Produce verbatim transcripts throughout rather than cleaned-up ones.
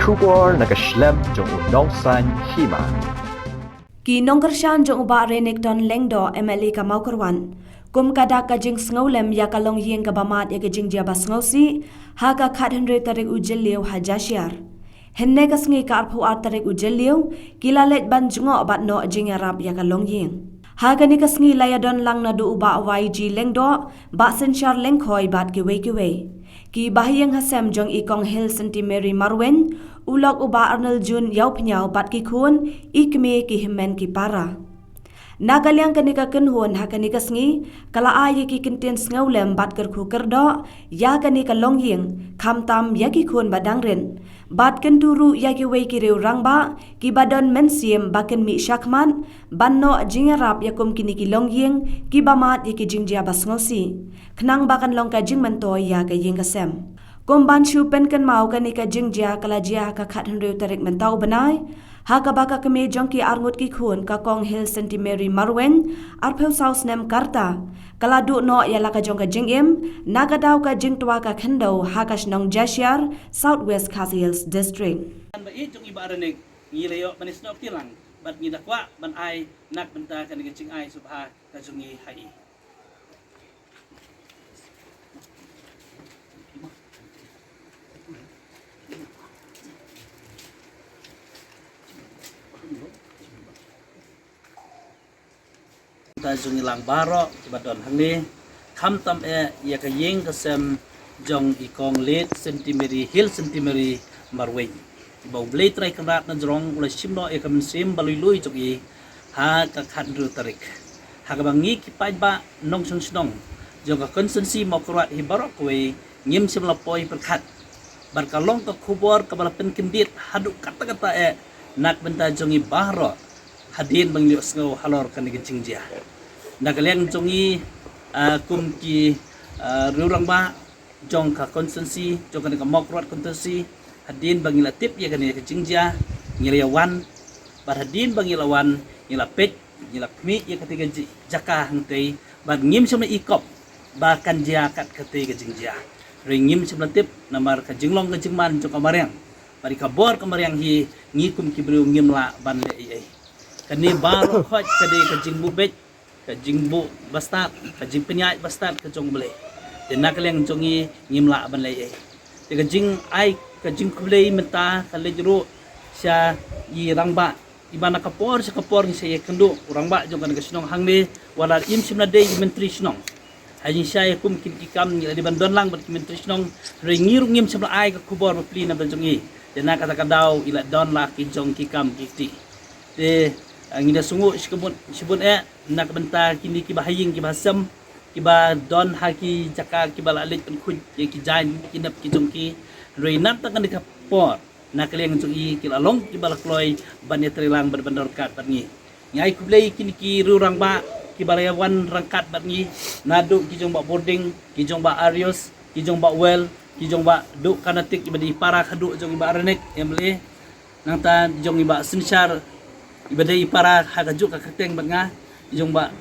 Khubor na ka shlem jong u nongsan hima. Ki nongkyrshan jong u Bah Renikton Lyngdoh, M L A ka Mawkyrwat, kum ka dak ka jingsngewlem ïa ka longïing kaba mad ïa ka jingjia ba sngewsih ha ka khathynriew tarik u Jylliew ha Jashiar. Hynne ka sngi ka arphew ar tarik u Jylliew ki la leit ban jngoh bad noh jingïarap ïa ka longïing. Ha kane ka sngi la ïadon lang naduh u Bah Y G Lyngdoh, Bah Synshar Lyngkhoi bad kiwei kiwei. Ki bahaïing hasem jong i Kong Hill Saint Mary Marwein, u lok u Bah Arnold June Ïawphniaw bad ki khun, i kmie, ki hynmen, ki para. Na ka liang kane ka kynhun ha kane ka sngi ka la ai ïa ki kyntien sngewlem bad kyrkhu kyrdoh ïa kane ka longïing, khamtam ïa ki khun ba dang rit. Bad kyntu ruh ïa kiwei ki riew rangbah kiba don mynsiem ba kin mih shakhmat ban noh jingïarap ïa kum kine ki longïing kiba mad ïa ki jingjia ba sngewsih, khnang ba kan long ka jingmyntoi ïa ka ïing ka sem. Kum ban shu pynkynmaw, kane ka jingjia ka la jia ha ka khathynriew tarik mynta u bnai, ha kaba ka kmie jong ki arngut ki khun, ka Kong Hill Saint Mary Marwein, arphew saw snem ka rta, ka la duh noh ïa la ka jong ka jingim na ka daw ka jingtwa ka khyndew ha ka shnong Jashiar, South West Khasi Hills District. Ba ïeit jong i Bah Renik, ngi la ïoh ban ïasnoh kti lang bad ngi da kwah ban ai na ka bynta kane ka jingai sngewbha ka jong i ha i. Ta jong i lang baroh kiba don hangne, khamtam eh ïa ka ïing ka sem jong i Kong Late Saint Mary, Hill Saint Mary Marwein, iba U Blei Trai Kynrad na jrong u la shim noh ïa ka mynsiem ba lui lui jong i ha ka khathynriew tarik. Ha kaba ngi ki paidbah nongshong shnong jong ka konstituensi Mawkyrwat hi baroh kawei ngim shym la poi pyrkhat. Bad ka long ka khubor kaba la pynkyndit haduh katta katta eh na ka bynta jong i baroh hadien ba ngi la ïohsngew halor kane ka jingjia. Na ka liang jong i, ah, kum ki, ah, riew rangbah jong ka konstituensi, jong kane ka Mawkyrwat konstituensi, hadien ba ngi la tip ïa kane ka jingjia, ngi la ïa wan, bad hadien ba ngi la wan, ngi la peit, ngi la khmih ïa katei ka ji-, jaka hangtei, bad ngim shym la i kop ba kan jia kat katei ka jingjia. Hynrei ngim shym la tip namar ka jinglong ka jingman jong ka mariang bad i ka bor ka mariang hi, ngi kum ki briew ngim lah ban leh ei ei. Kane baroh khoit ka dei ka jingbuh beit, ka jingbuh bastad, ka jingpynïaid bastad ka jong U Blei. Te na ka liang jong ngi ngim lah ban leh ei. Te ka jingai, ka jingkhublei mynta ka leit ruh sha i rangbah, iba na ka por sha ka por ngi sa ïakynduh, u rangbah jong kane ka shnong hangne, wat la im shym la dei i myntri shnong. Ha jingshisha ïa kum kine ki kam ngi la dei ban don lang bad ki myntri shnong, hynrei ngi ruh ngim shym la ai ka khubor bapli na ka bynta jong i. Te na kata ka daw i la don la ki jong ki kam ki kti. Te, ah, ngi da sngewnguh shibun, shibun eh na ka bynta kine kiba ha ïing kiba ha sem, kiba don ha ki jaka kiba la leit pynkhuid ïa ki jaiñ ki nep ki jong ki. Hynrei na kata kane ka por, na ka liang jong i ki la long kiba la kloi ban ïatreilang bad ban don ryngkat bad ngi. Ngi ai khublei kine ki riew rangbah kiba la ïa wan ryngkat bad ngi, naduh ki jong Bah Bording, ki jong Bah Arius, ki jong Bah Well, ki jong Bah Duh Kanatik, iba dei i para khadduh jong i Bah Renik, M L A. Nangta jong i Bah Synshar, iba dei i para ha kajuh ka kyrteng bad nga, jong Bah,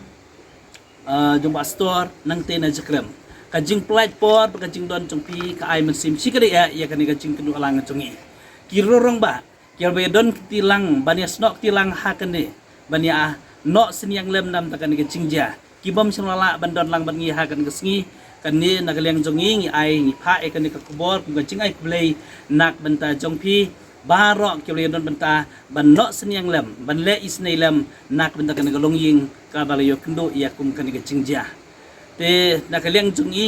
ah, jong Bah Stor, nangta na Jaklem. Ka jingpynlait por bad ka jingdon jong phi ka ai mynsiem shikatdei eh ïa kane ka jingkynduh lang jong i. Ki riew rangbah kiba ïa don kti lang ban ïa snoh kti lang ha kane, ban ïa noh synñiang lem na ka bynta kane ka jingjia. Ki bym shym la lah ban don lang bad ngi ha kane ka sngi, kane na ka liang jong ngi ngi ai, ngi phah ïa kane ka khubor kum ka jingai khublei na ka bynta jong phi baroh kiba la ïa don bynta ban noh synñiang lem, ban leh isynei lem na ka bynta kane ka longïing kaba la ïoh kynduh ïa kum kane ka jingjia. Te na ka liang jong ngi,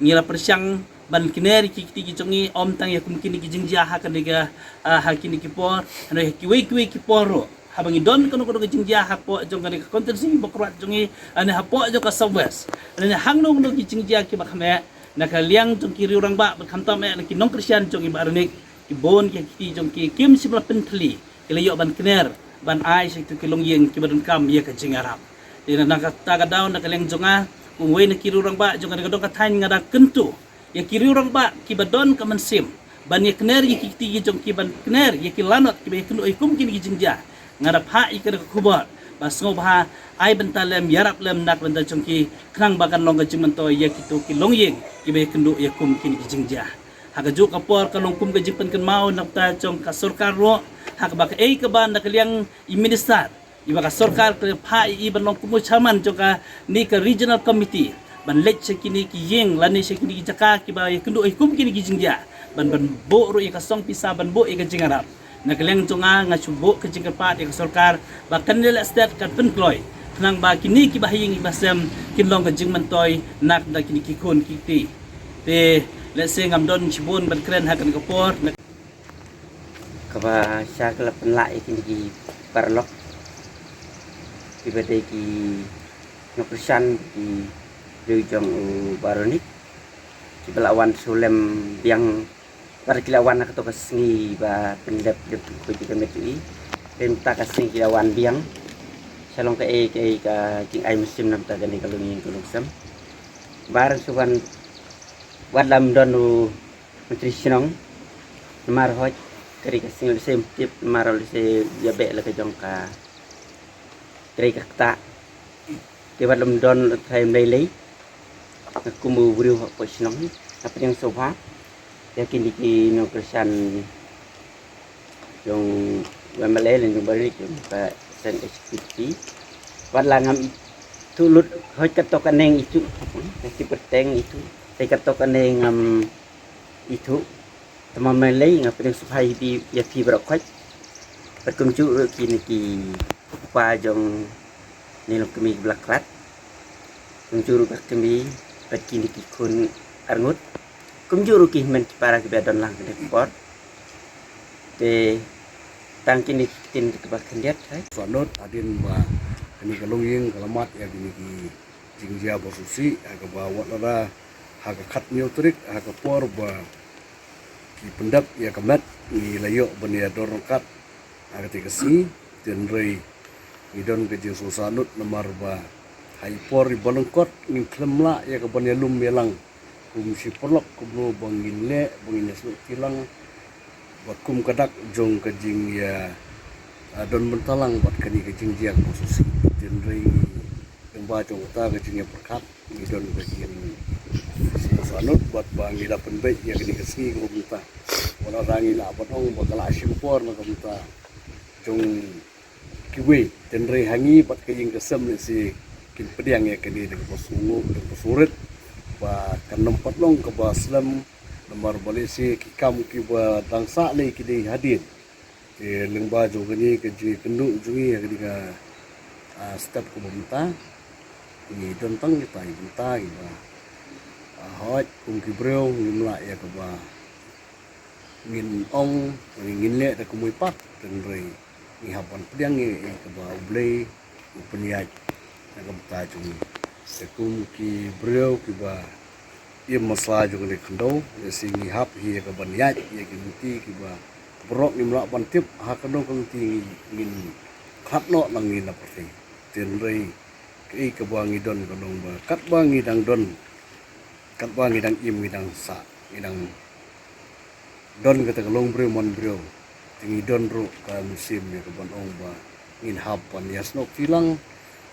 ngi la pyrshang ban kner ïa ki kti ki jong ngi, ym tang ïa kum kine ki jingjia ha kane ka, ah, ha kine ki por, hynrei ha kiwei kiwei ki por ruh. Haba ngi don kano kano ka jingjia hapoh jong kane ka konstituensi Mawkyrwat jong ngi, lane hapoh jong ka South West, lane hangno hangno ki jingjia kiba kham eh, na ka liang jong ki riew rangbah bad khamtam eh na ki nongkyrshan jong i Bah Renik, ki bun ki kti jong ki kim shym la pynthylli, ki la ïoh ban kner ban ai sha kito ki longïing kiba donkam ïa ka jingïarap. Te na kata ka daw na ka liang jong nga, kum uwei na ki riew rangbah jong kane ka dong ka thaiñ, nga da kyntu ïa ki riew rangbah kiba don ka mynsiem ban ïa kner ïa ki kti ki jong ki, ban kner ïa ki lanot kiba ïa kynduh ïa kum kine ki jingjia. Nga da phah ïa kane ka khubor ba sngewbha ai bynta lem, ïarap lem na ka bynta jong ki, khnang ba kan long ka jingmyntoi ïa kito ki longïing kiba ïa kynduh ïa kum kine ki jingjia. Ha kajuh ka por ka long kum ka jingpynkynmaw na ka bynta jong ka sorkar ruh, ha kaba kaei kaba na ka liang i minister, iba ka sorkar ka la phah ïa i ban long kum u chairman jong kane ka regional committee, ban leit sha kine ki ïing lane sha kine ki jaka kiba ïakynduh ïa kum kine ki jingjia, ban, ban buh ruh ïa ka song pisa, ban buh ïa ka jingïarap. Na ka liang jong nga, nga shu buh ka jingkyrpad ïa ka sorkar ba kan ïaleh stet, kan pynkloi, khnang ba kine kiba ha ïing iba sem kin long ka jingmyntoi na ka bynta kine ki khun ki kti. Te lehse ngam don shibun ban kren ha kane ka por. Kaba sha ka la pynlah ïa kine ki paralok, kiba dei ki nongkyrshan, ki briew jong u Baronik, kiba la wan shu lem biang, bad ki la wan ha kato ka sngi ba pyndep dep khuid ïa ka met jong i. Te mynta ka sngi ki la wan biang. Sha long kaei kaei ka jingai mynsiem na ka bynta kane ka longïing ka longsem. Ba rang shu wan, wat la ym don u Myntri Shnong, namar hooid ka dei ka sngi lehse ym tip, namar lehse ïa beh la ka jong ka trei ka ktah. Te wat la ym don u trai ym lei lei, nga kum u briew hapoh shnong, nga pdiang sngewbha ïa kine ki nongkyrshan jong u M L A lane jong u Baronik, jong ka seng H P P. Wat la ngam ithuh lut, hooid kato kane ngam ithuh, ka ki bteng ithuh, te kato kane ngam ithuh. Te ma me lei, nga pdiang sngewbha ïa phi, ïa phi baroh khoit. Bad kumjuh ruh kine ki kpa jong ne longkmie kiba la khlad, kumjuh ruh ka kmie, bad kine ki khun arngut, kumjuh ruh ki hynmen ki para kiba don lang kane ka por. Te tang kine ki ktien kiba khyndiat, hai. Sngewthuh hadien ba kane ka longïing ka la mad ïa kine ki jingjia ba sngewsih, ha kaba wat lada ha ka khathynñiew tarik, ha ka por ba ki pyndep ïa ka met, ngi la ïoh ban ïa don ryngkat ha kata ka sngi. Hynrei ngi don ka jingsngewsih lut namar ba ha i por iba lyngkot ngim khlem lah ïa ka ban ïalum ïalang kum shi paralok kumno ba ngin leh, ba ngin ïasnoh kti lang, ba kum ka dak jong ka jingïa, ah, don bynta lang bad kane ka jingjia ba sngewsih. Hynrei ngi, lyngba jong kata ka jingïapyrkhat, ngi don ka jingsngewsih lut bad ba ngi la pynbeit ïa kane ka sngi kaba mynta. Wat la ngi lah ban ong ba ka la shim por na ka bynta jong kiwei, hynrei ha ngi bad ka ïing ka sem lehse kin pdiang ïa kane da kaba sngewnguh, da kaba sngewrit, ba kan ym pat long kaba slem, namar ba lehse ki kam kiba dang sah lei ki dei hadien. Te lyngba jong kane ka jingïakynduh jong ngi ha kane ka, ah, step kaba mynta, ngi don tang kita i bynta kiba, ah, hooid kum ki briew ngim lah ïa kaba ngin ong, ngin leh da kumwei pat, hynrei ngi hap ban pdiang ïa, ïa kaba U Blei u pynïaid na ka bynta jong ngi. Te kum ki briew kiba im ha sla jong kane ka khyndew, lehse ngi hap hi ïa ka ban ïaid ïa ki lynti kiba baroh ngim lah ban tip ha kano ka lynti ngi, ngin khlad noh lane ngin la pyrthei. Hynrei kaei kaba ngi don ka long ba katba ngi dang don, katba ngi dang im, ngi dang sah, ngi dang don kata ka long briew man briew, te ngi don ruh ka mynsiem ïa ka ban ong ba ngin hap ban ïasnoh kti lang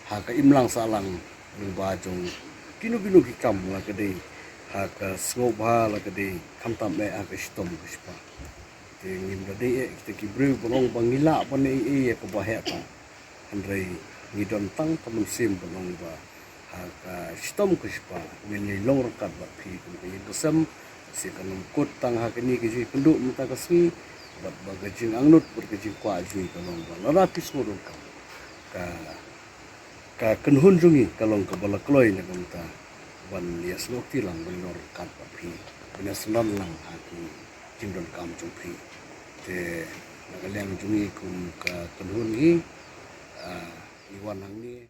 ha ka imlang sahlang lyngba jong kino kino ki kam, la ka dei ha ka sngewbha, la ka dei khamtam eh ha ka shitom ka shipa. Te ngim da dei eh kita ki briew ban ong ba ngi lah ban ïa, ïa, ïa kaba heh tang. Hynrei ngi don tang ka mynsiem ban ong ba ha ka shitom ka shipa ngin ïa long ryngkat bad phi kum ka ïing ka sem, lehse kan ym kut tang ha kane ka jingïakynduh mynta ka sngi, bad ba ka jingangnud bad ka jingkwah jong ngi ka long ba lada phi sngewdonkam, ka, ka kynhun jong ngi ka long kaba la kloi na ka bynta ban ïasnoh kti lang, ban long ryngkat bad phi, ban ïasnoh lang ha ki jingdonkam jong phi. Te na ka liang jong ngi kum ka kynhun hi, ah, ngi wan hangne.